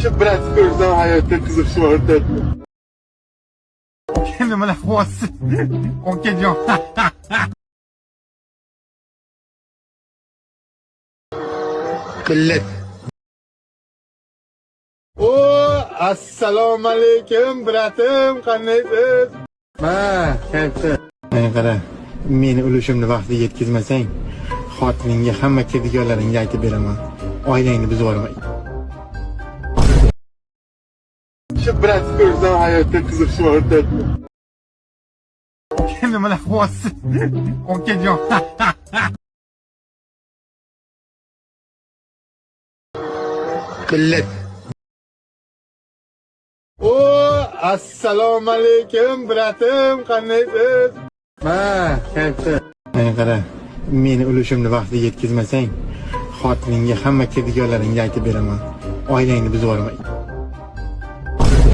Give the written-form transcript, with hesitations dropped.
Shu brat ko'rsam hayotda qiziqishim ortadi. Nimalar qilyapsiz? Okajon. Millat. O, assalomu alaykum, bratim, qandaysiz? Ma, katta. Mana qara, meni ulushimni vaqtida yetkazmasang, xotiningga hamma kirdikorlaringni aytib beraman. Oilangni buzib yuboraman. Shu brat ko'rsam hayotda qiziqishim ortadi. Nimalar qilyapsiz? Okajon. Millat. O, assalomu alaykum, bratim, qandaysiz? Ma, katta. Mana qara, meni ulushimni vaqtida yetkazmasang, xotiningga hamma kirdikorlaringni aytib beraman. Oilangni buzib yuboraman.